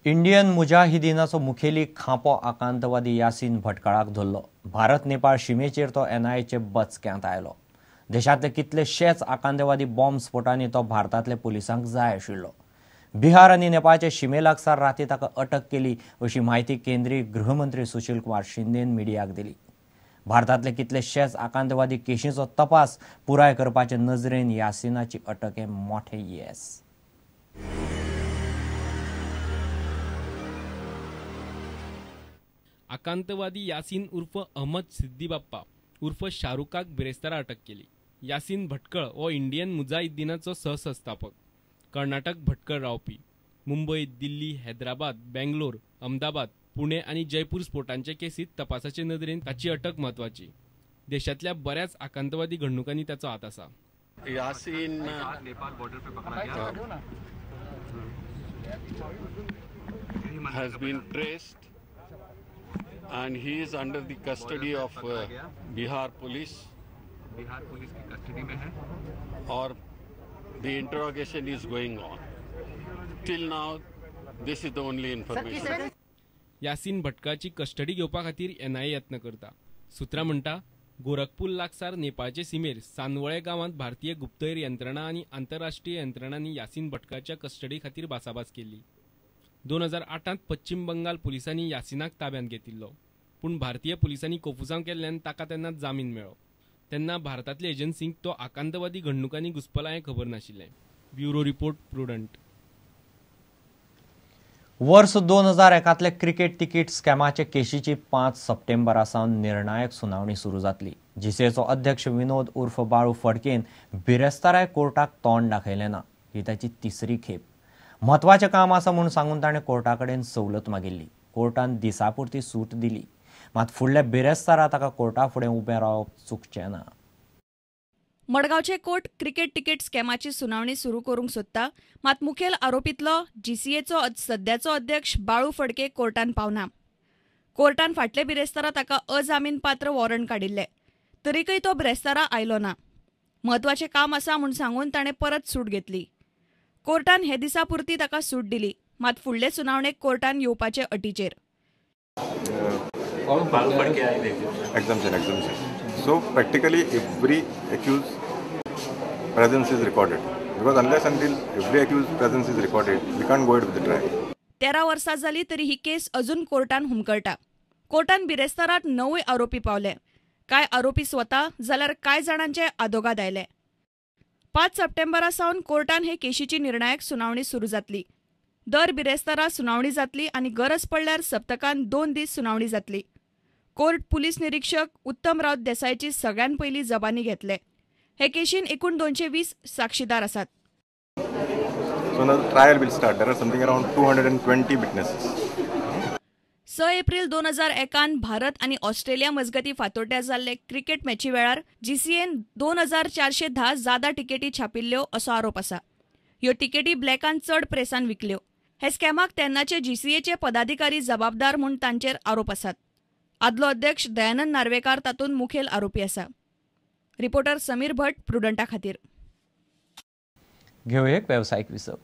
Indian मुजाहिदीनाचो मुखेली खांपो आकांतवादी यासीन भटकळाक धरलो. भारत नेपाळ शिमेचेर तो एनआयएचे बचक्यांत आयलो. देशांतले कितलेशेच आकांतवादी बॉम्ब स्फोटांनी तो भारतांतल्या पुलिसांक जाय आशिल्लो. बिहार आनी नेपाळचे शिमे लागसार राती ताका अटक केली अशी म्हायती केंद्रीय गृहमंत्री सुशील कुमार शिंदेन मिडियाक दिली. भारतांतले कितलेशेच आकांतवादी केशींचो तपास पुराय करपाचे नजरेन यासिनाची अटक हें मोठें येस. आकांतवादी यासीन उर्फ अहमद सिद्दीबाप्पा उर्फ शाहरुखाक बिरेस्तारा अटक केली. यासीन भटकळ हो इंडियन मुजाहिदीनाचो सहसंस्थापक. कर्नाटक भटकळ रावपी. मुंबय, दिल्ली, हैदराबाद, बेंगलोर, अहमदाबाद, पुणे आनी जयपूर स्फोटांचे केसीत तपासाचे नदरेन ताची अटक म्हत्वाची. देशांतल्या बऱ्याच आकांतवादी घडणुकांनी ताचो हात आसा. Yasin has been traced and he is under the custody of Bihar police. Bihar police की कस्टडी में है और the interrogation is going on. Till now, this is the only information. Yasin भटकाची custody घेवपा खातीर एनआयए यत्न करता. सूत्रां म्हणटा, गोरखपूर लागसार नेपाळचे सीमेर सानवळे गांवांत भारतीय गुप्तहेर यंत्रणा आनी आंतरराष्ट्रीय यंत्रणांनी यासीन भटकाच्या कस्टडी खातीर भासाभास केली. 2008 पश्चिम बंगाल पुलिसांनी यासिनाक ताब्यांत घेतिल्लो, पूण भारतीय पुलिसांनी कोफुसांव केल्ल्यान ताका तेन्ना जामीन मेळ्ळो. तेन्ना भारतांतल्या एजन्सींक तो आकांतवादी घडणुकांनी घुस्पला हें खबर नाशिल्लें. Bureau report, Prudent. वर्स 2001 क्रिकेट तिकीट स्कॅमाचे केशीची 5 सप्टेंबरा सावन निर्णायक सुनावणी सुरू जातली. जीसीएचो अध्यक्ष विनोद उर्फ बाळू फडकेन बिरेस्ताराय कोर्टाक तोंड दाखयलें ना. ही ताची तिसरी खेप. म्हत्वाचें काम आसा म्हूण सांगून ताणें कोर्टा कडेन सवलत मागिल्ली. कोर्टान दिसापुरती सूट दिली, मात फुडल्या बिरेस्तारा ताका कोर्टा फुडें उबें रावप चुकचें ना. मडगांवचे कोर्ट क्रिकेट तिकीट स्कॅमाची सुनावणी सुरू करूंक सोदता, मात मुखेल आरोपींतलो जीसीएचो सद्याचो अध्यक्ष बाळू फडके कोर्टान पावना. कोर्टान फाटले बिरेस्तारा ताका अजामीनपात्र वॉरंट काडिल्लें, तरीकय तो बिरेस्तारा आयलो ना. म्हत्वाचें काम आसा म्हूण सांगून ताणें परत सूट घेतली. कोर्टान हे दिसा पुरती ताका सूट दिली, मात फुडले सुनावणेक कोर्टान येवपाचे अटीचेर. Exemption. So practically every accused presence is recorded, because unless until every accused presence is recorded, we can't go ahead with the trial. 13 वर्सां जाली तरी ही केस अजून कोर्टान हुमकळटा. कोर्टान बिरेस्तारात 9 आरोपी पावले. कांय आरोपी स्वता जाल्यार कांय जाणांचे आदोगाद आयले. 5 सप्टेंबरा सावन कोर्टान हे केशीची निर्णायक सुनावणी सुरू जातली. दर बिरेस्तारा सुनावणी जातली आनी गरज पडल्यार सप्तकान 2 दीस सुनावणी जातली. कोर्ट पुलीस निरीक्षक उत्तम राऊत देसायची सगळ्यान पयली जबानी घेतले. हे केशीन एकूण 220 साक्षीदार आसात. So now the trial will start. There are something around 220 witnesses. 6 April 2001 Bharat आनी ऑस्ट्रेलिया मजगती फातोड्ड्या जाल्ले क्रिकेट मॅची वेळार जीसीएन 2410 जादा तिकेटी छापिल्ल्यो असो आरोप आसा. ह्यो तिकेटी ब्लॅकान चड प्रेसान विकल्यो. हे स्कॅमाक तेन्नाचे जीसीएचे पदाधिकारी जबाबदार म्हूण तांचेर आरोप आसात. आदलो अध्यक्ष दयानंद नार्वेकार तातूंत मुखेल आरोपी आसा. रिपोर्टर समीर भट, प्रुडंटा खातीर. घेवया एक वेवसायीक विसव.